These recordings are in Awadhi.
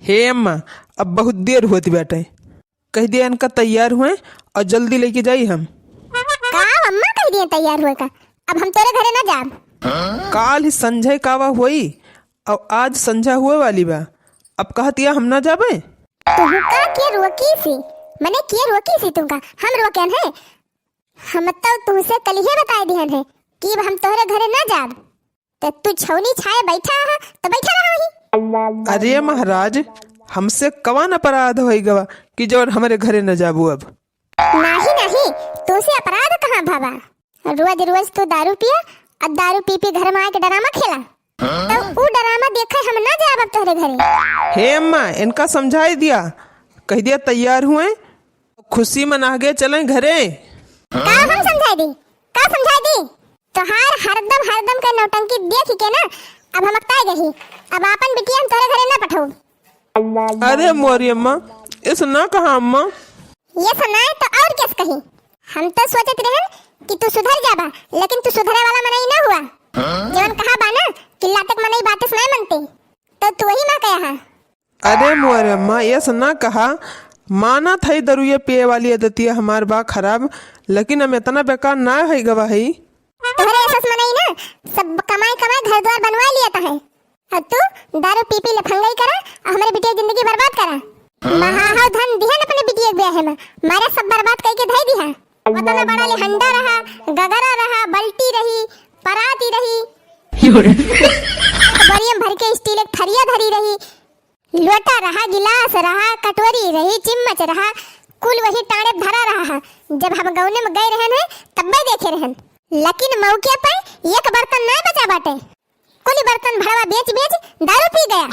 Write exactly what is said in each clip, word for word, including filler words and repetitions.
हे अम्मा, अब बहुत देर होत बाटे, कहि दिया इनका तैयार हुए और जल्दी लइके जाई हम। का अम्मा कहि दिया तैयार हुए का? अब हम तोरे घरे ना जाब। काल ही संझा कावा होई और आज संझा हुए वाली बा, अब कहतिया हम ना जाबे। तुहका के रोकी सी, मने के रोकी सी तुमका? हम रोकेन है? हम तो तुमसे कलिहे बताए दिहन है कि अब हम तोहरे घरे ना जाब। त तू छौनी छाए बैठा है, त बैठा रहा वहीं। अरे महाराज, हमसे कवन अपराध होई गवा कि जौन हमरे घरे न जाबू अब? नाही, नाही, तुमसे अपराध कहाँ भवा? रोज रोज तू दारू पिया, और दारू पी पी घर में आके ड्रामा खेला। तो ऊ ड्रामा देखे हम ना जाब अब तोहरे घरे। हे अम्मा, इनका समझाई दिया, कहि दिया तैयार हुए, खुशी मनागे चलें घरे। का हम समझाई दी? का समझाई दी? तोहार हरदम, हरदम के नौटंकी देख के ना, अब हम अकताई गही। अब आपन बिटिया हम तोहरे घरे ना पठाऊ। अरे मोरी अम्मा, ऐसा ना कहा अम्मा। ये सुनाए तो और कैसे कही? हम तो सोचत रहन कि तू सुधर जाबा, लेकिन तू सुधरे वाला मनई ना हुआ। जवन कहा बा ना कि लातक मनई बातें सुनाए मनते, तो तू वही ना कहा है। अरे मोरे अम्मा, ऐसा ना कहा, मानत हई दरुए पिए वाली आदतिया हमार बा खराब, लेकिन हम इतना बेकार ना हई गवा हई। तोहरे ऐसा मनई ना, सब कमाए कमाए घर द्वार बनवा लिया त है। और तू दारू पी पी लफंगई करा, और हमरे बिटिया जिंदगी बर्बाद करा। महाहव धन दिहन अपने बिटिया के ब्याह में, मारे सब बर्बाद कई के धई दिहा। वतना बड़ा लेहंडा रहा, गगरा रहा, बल्टी रही, पराती रही। बोरियम भर के स्टील एक थरिया धरी रही, लोटा रहा, गिलास रहा, कटोरी रही, चिम्मच रहा, कुल वही टाड़े धरा रहा है। जब हम गौने में गए रहन है, तब्बे देखे रहन, लेकिन मौके पे एक बर्तन ना बचा बाटे। कुल बर्तन भड़वा बेच बेच दारू पी गया।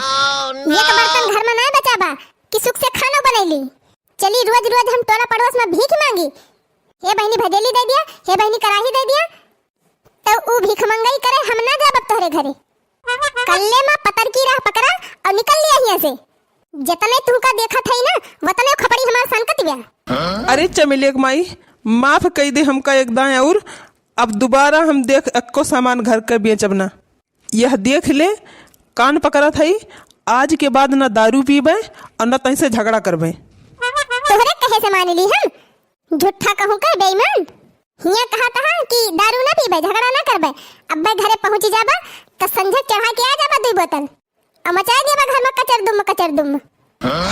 एक बर्तन घर में ना बचा बा कि सुख से खाना बनैली। चली रोज रोज हम टोला पड़ोस में भीख मांगी, हे बहिनी भदेली दे दिया, हे बहिनी कराही दे दिया। तो ऊ भिखमंगई करे हम ना जाब अब तोहरे घरे। कल्ले मा पतर की राह पकड़ा और निकल लिया हियां से। जतने तुहका देखत हई ना, वतने खपड़ी हमार सनकत बिया। अरे चमेलिया के माई, माफ कई दे हमका एक दाएं और अब दोबारा हम देख एक्को सामान घर के बेचब ना। यह देख ले, कान पकड़त हई, आज के बाद ना दारू पीबे और ना तैसे झगड़ा करबे। तोहरे कहे से मान ली हम? झूठा कहूँ का बेईमान? हियाँ कहा तहा कि दारू ना पीबे, झगड़ा ना करबे। अब्बे घरे पहुँची जाबा, त संझक चढ़ा के आ जाबा दुई बोतल। अ मचाए देबा घर में कचर दुम, कचर दुम।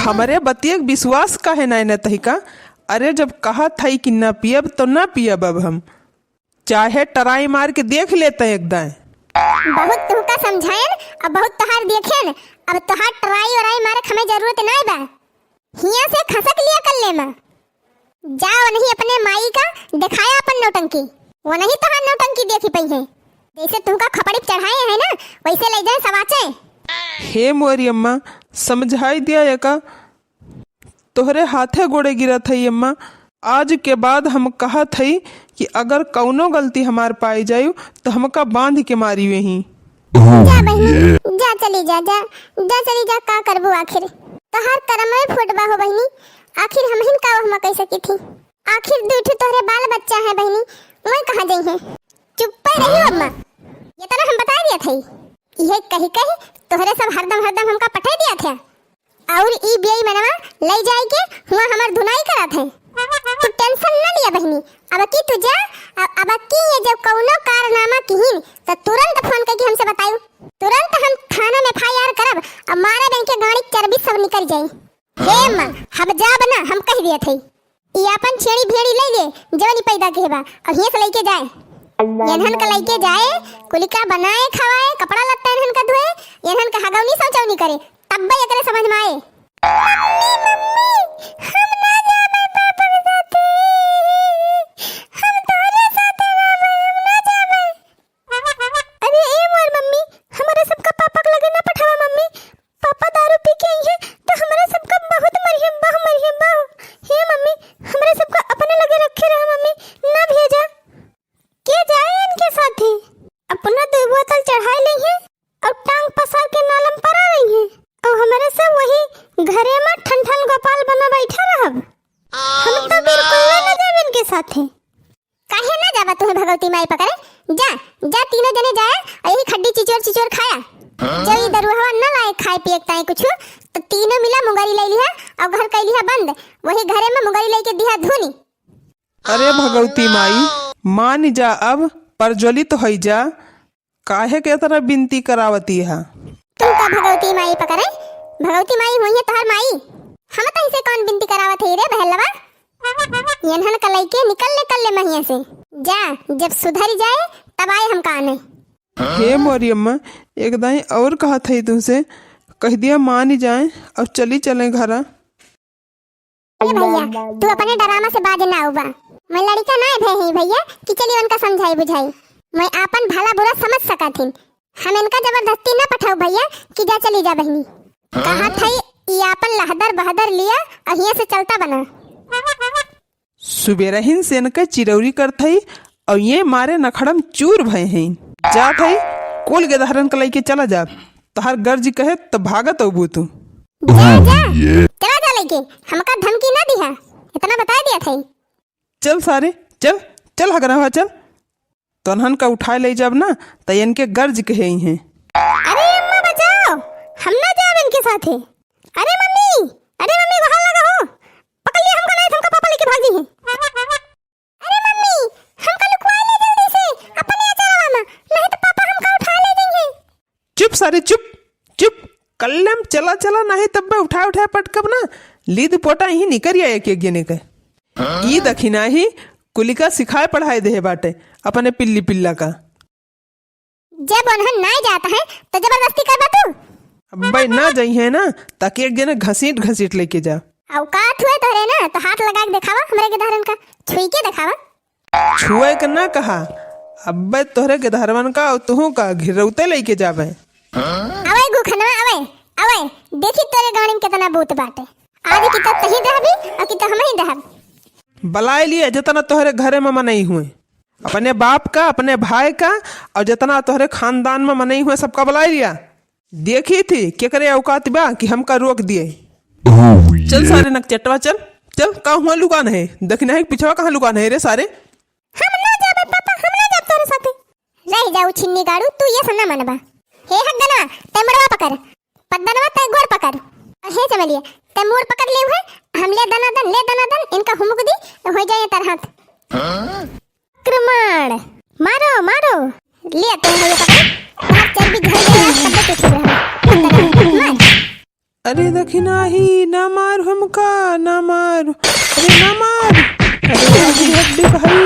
हमरे बतिये के विश्वास काहे नाय न तहिका? अरे जब कहा थई कि ना पियब तो ना पियब अब हम। चाहे टराई मार के देख लेते एक दाएं। बहुत तुहका समझाएन, अब बहुत तोहार देखेन, अब तोहार टराई वराई मारे के हमें जरूरत नाय बा। हियां से खसक लिया कल्ले मा। जा वनही अपने माई का देखाया अपन नौटंकी। वनही तोहार नौटंकी देखी पई है। जैसे तुमका खपड़ी पे चढ़ाए हैं ना, वैसे ले जाए सवाचे। हे मोरी अम्मा, समझाई दिया एका। तोहरे हाथे गोड़े गिरत हई अम्मा। आज के बाद हम कहत हई कि अगर कौनो गलती हमार पाई जायु, तो हमका बांध के मारी वहीं। जा बहिनी, जा चली जा, जा, जा चली जा, का करबू आखिर? तोहार करम में फूट बा हो बहिनी, आखिर हमहिन का ओहमा कह सकी थी? आखिर दुई ठो तोहरे बाल बच्चा है बहिनी, वही कहाँ जइहैं? चुप्पे रही अम्मा, ये तना हम बता दिया थे, ये कही कही तोहरे सब हरदम हरदम हमका पठे दिया थे। और ई बेईमनवा लई जाई के हुआ हमर धुनाई करत है। तू tension न लिया बहिनी, अब की तू जा, अब, अब की ये जब कौनो कारनामा किहिन त तुरंत फोन करके हमसे बतायू, तुरंत हम थाना में F I R करब, अब मारे बन के गाड़ी चर्बी सब निकल जाई। हे अम्मा, हम जाब ना, हम कह दिया थे। ई आपन छेड़ी भेड़ी ले ले, जवनी पैदा के बा, अब हियां से लेके जाए। एनहन का लेके जाए, कुलिका बनाए, खवाए, कपड़ा लत्ता एनहन का धोए, एनहन का हगौनी शौचौनी करे, तब्बे एकरे समझ में आए। मम्मी, मम्मी, हम ना जाबे पापा के साथे। हम तोहरे साथे रहबे, हम ना जाबे। अरे ए मोर मम्मी, हमरे सबका पापा के लगे ना पठावा मम्मी। पापा दारू पी के आई हैं तो हमरे सबका बहुत मरिहम, बहु मरिहम, बहु। हे मम्मी, हमरे सबका अपने लगे रखे रहा मम्मी, ना भेजा। के जाए इनके साथे? अपना दो बोतल चढ़ाई ली है और टांग पसार के नालम पर आ रही है और हमरे सब वही घरे में ठन ठन गोपाल बना बैठा रहब। हम तो बिल्कुल ना जाब इनके साथे। काहे ना जाबा तुहे भगवती माई पकड़े? जा, जा तीनों जने जाए और यही खड्डी चिचोर चिचोर खाया। जब ई दरुहवा न लाए खाए पिए के ताई कुछ, तो तीनों ला मुंगरी लइ लिहा अउ घर कइ लिहा बंद, वही घरे में मुंगरी लइके दिहा धुनी। अरे भगवती माई, मान जा अब, प्रज्वलित होइ जा, काहे के इतना बिनती करावती है? तुम का भगवती माई पकड़े? भगवती माई हुई है तोहर माई। हम तही से कौन बिनती करावत है रे बहलवा? एनहन का लइके निकल ले, कल ले महिया से। जा, जब सुधर जाए, तब आए हम काने। हे मोरी अम्मा, एक दाई और कहत है तुमसे, कह दिया मान जाए और चली चले घरा। ए भइया, तू अपने डरामा से बाज ना उबा। मैं लड़िका नाय भे ही भइया कि चली उनका समझाई बुझाई। मैं आपन भला बुरा समझ सकत हिन। हम इनका जबरदस्ती ना पठाऊ भइया कि जा चली जा बहिनी। कहा थई ई आपन लहदर बहदर लिया और हियां से चलता बना। सुबेरहिन से इनके चिरौरी करत हई और ये मारे नखड़म चूर भए हैं। जात हई कुल गेदहरन के लइके चला जा। तोहार गर्ज कहे त भागत अउबू तू। जा, जा, चला जा लइके, हमका धमकी ना दिहा, इतना बताए दिया थई। चल सारे, चल, चल हगरवा, चल। तोन्हन का उठाए ले जाब ना, त इनके गर्ज कहे ही हैं। अरे अम्मा बचाओ, हम ना जाब इनके साथे। अरे मम्मी, अरे मम्मी, बाहर लगा हो, पकड़ लिया हमका, नहीं तो हमका पापा लेके भाग जइहें। अरे मम्मी, हमका लुकवाए ले जल्दी से, अपने अचारवा में, नहीं तो पापा हमका उठाए ले जइहें। चुप सारे, चुप, चुप। कल्लम चला, चला, नहीं तब मैं उठाए, उठाए पटकब ना। लीद पोटा यहीं निकरिया एक, एक जने के। ई दखिनाही कुलिका सिखाए पढ़ाए देहे बाटे अपने पिल्ली पिल्ला का। जब उन्हन नाय जात हैं, तो जबरदस्ती करबा तू? अब्बे ना जइहें ना, ताकि एक जने घसीट घसीट लेके जा। औकात हुए तोहरे ना, तो हाथ लगा के देखावा हमरे गेदहरन का, छुई के देखावा। छुए के ना कहा, अब्बे तोहरे गेदहरवन का और तुहू का घिरौते लेके जाबे। अवे गुखनवा, अवे, अवे, देखी तोरे गाड़ी में कितना बूत बाटे। आज की तो तही दहबी और की तो हमही दहब। बलाए लिए जितना तोहरे घरे में मनई हुए, अपने बाप का, अपने भाई का, और जितना तोहरे खानदान में मनई हुए, सबका बलाए लिया। देखी थी केकरे औकात बा कि हमका रोक दिए। चल सारे नकचटवा, चल, चल, का हुआ लुकान है? दखिनाही के पिछवा कहाँ लुकान है रे सारे? हम ना जाबे पापा, हम ना जाब तोरे साथे। रह जाऊ छिन्नी गाड़ू, तू ये सन्ना मनबा। हे हगनवा, ते मड़वा पकड़, पद्दनवा ते गोड़ पकड़। हे चमेलिया, ते मूड़ पकड़ ले हुए, हम ले दना दन, ले दना दन, इनका हुमुक दी, हो जाए तर हाथ। आक्रमण, मारो, मारो, ले ते ये पकड़, तोहार चर्बी झड़ गया, तब तो ठीक रहा। पद्दनवा, मार। अरे दखिनाही, ना मार हमका, ना मार। अरे ना मार। अरे आज हड्डी भाई।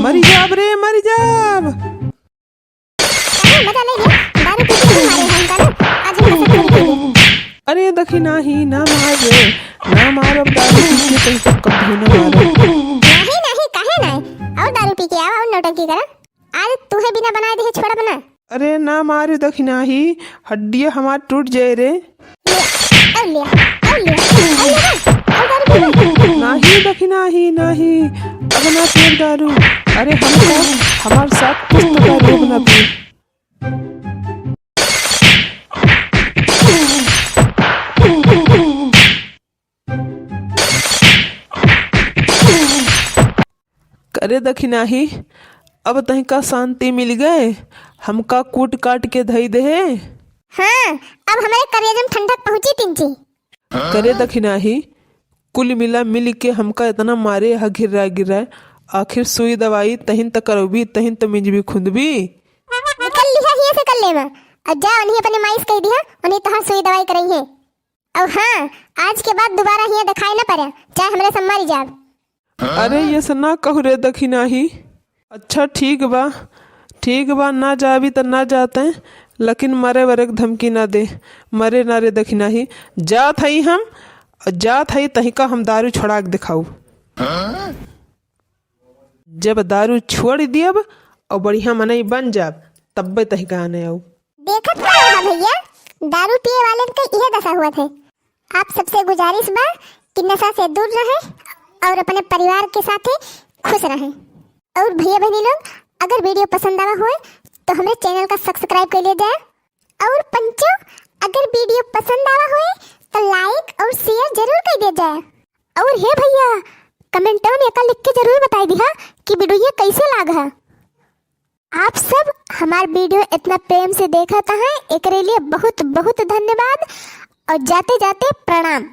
मरी जाब रे, मरी जाब। अरे मजा ले लिया। दारू पी के मारे हमका ना। आज हम कसम खा के। अरे दखिनाही, ना मार रे। ना मार, अब दारू पी के तुम सब कब्बो ना मारो। नहीं, नहीं, काहे नहीं? और दारू पी के आवा और नौटंकी करा। आज तुहे बिना बनाए देहे छोड़ब ना। अरे ना मारे दखिनाही, हड्डिया हमार टूट जाए रे। ले, और ले, और ले, और ले ना, और दारू पी ले। नाही दखिनाही, नाही, अब ना पियब दारू। अरे हमको, हमार साथ कुछ तो दारू ना पी। करे दखिनाही, अब तहिका शांति मिल गए, हमका कूट काट के धई देहे। हाँ, अब हमरे करेजम ठंडक पहुँची तिनची। करे दखिनाही, कुल मिला मिल के हमका इतना मारे ह घिर्रा गिर्रा, आखिर सुई दवाई तहिन त करौबी, तहिन त मिंजबी खुंदबी। निकल लिहा हियाँ से कल्ले में, और जा उन्हीं अपने माई से कह दिहा, उन्हीं तोहार सुई दवाई करइहें। और हाँ, आज के बाद दोबारा हियाँ देखाए न पड़े, चाहे हमरे से मर जाब। अरे, ये से ना कहू रे दखिनाही। अच्छा, ठीक बा, ठीक बा, ना जाबी त ना जाते, लेकिन मरे वरे के धमकी ना दे, मरे ना रे दखिनाही। जात हई हम, जात हई तहिका हम दारू छोड़ा के देखाऊ। जब दारू छोड़ दियब और बढ़िया मनई बन जाब, तब्बे तहिका आने आऊ। देखत का रहा भैया, दारू पिए वालन के इहे दशा हुआ थे। आप सबसे गुजारिश बा कि नशा से दूर रहें और अपने परिवार के साथे खुश रहें। और भैया बहनी लोग, अगर video पसंद आवा होए तो हमरे channel का subscribe कर लिया जाए। और पंचो, अगर video पसंद आवा होए तो like और share जरूर कर दिया जाए। और हे भैया, comment में एका लिख के जरूर बताई दिहा कि video कैसे लाग है। आप सब हमार video इतना प्रेम से देखत हैं, एकरे लिए बहुत बहुत धन्यवाद। और जाते जाते प्रणाम।